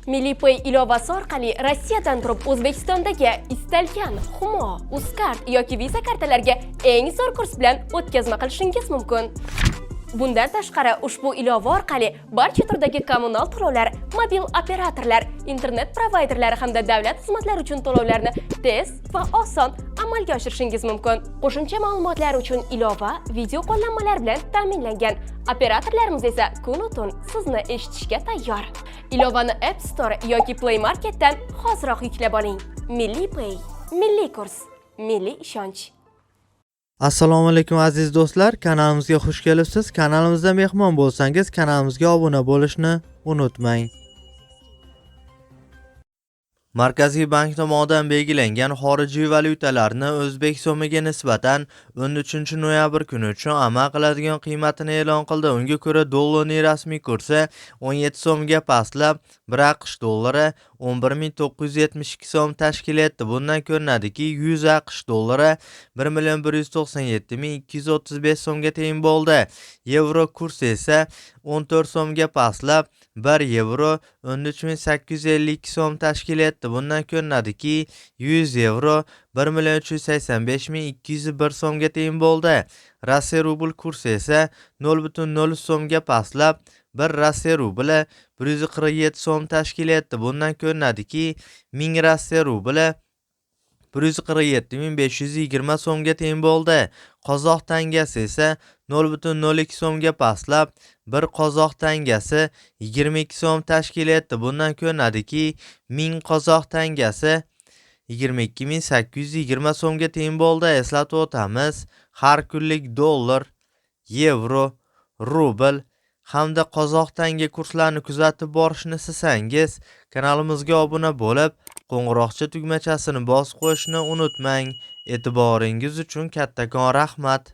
Milliy Pay ilovasi orqali Rossiyadan turib O'zbekistondagi istalgan Humo, Uzcard yoki Visa kartalariga eng zo'r kurs bilan o'tkazma qilishingiz mumkin. Bundan tashqari, ushbu ilova orqali barcha turdagi kommunal to'lovlar, mobil operatorlar, internet provayderlari hamda davlat xizmatlari uchun to'lovlarni tez va oson amalga oshirishingiz mumkin. Qo'shimcha ma'lumotlar uchun ilova video qo'llanmalar bilan ta'minlangan. Operatorlarimiz esa kunu tun sizni eshitishga tayyor. Ilovani App Store yoki Play Marketdan hoziroq yuklab oling. Milliy Pay, milliy kurs, milliy ishonch. Assalomu alaykum, aziz do'stlar, kanalimizga xush kelibsiz. Kanalimizda mehmon bo'lsangiz, kanalimizga obuna bo'lishni unutmang. Markaziy bank tomonidan belgilangan xorijiy valyutalarni o'zbek so'miga nisbatan 13 noyabr kuni uchun amal qiladigan qiymatini e'lon qildi. Unga ko'ra, dollarning rasmiy kursi 17 so'mga pastlab, 1 AQSh dollari 11 972 so'm tashkil etdi. Bundan ko'rinadiki, 100 AQSh dollari 1 million 197 ming 235 so'mga teng bo'ldi. Yevro kursi esa 14 so'mga pastlab, 1 yevro 13 852 so'm tashkil etdi. Bundan ko'rinadiki, 100 yevro 1 million 385 ming 201 so'mga teng bo'ldi. Rossiya rubl kursi esa 0,03 so'mga pastlab, 1 Rossiya rubli 147 so'm tashkil etdi. Bundan ko'rinadiki, 1000 Rossiya rubli 147 ming 520 so'mga teng bo'ldi. Qozoq tangasi esa 0,02 so'mga pastlab, 1 qozoq tangasi 22 so'm tashkil etdi. Bundan ko'rinadiki, 1000 qozoq tangasi 22 ming 820 so'mga teng bo'ldi. Eslatib o'tamiz, har kunlik dollar, yevro, rubl hamda qozoq tanga kurslarini kuzatib borishni istasangiz, kanalimizga obuna bo'lib, qo'ng'iroqcha tugmachasini bosib qo'yishni unutmang. E'tiboringiz uchun kattakon rahmat.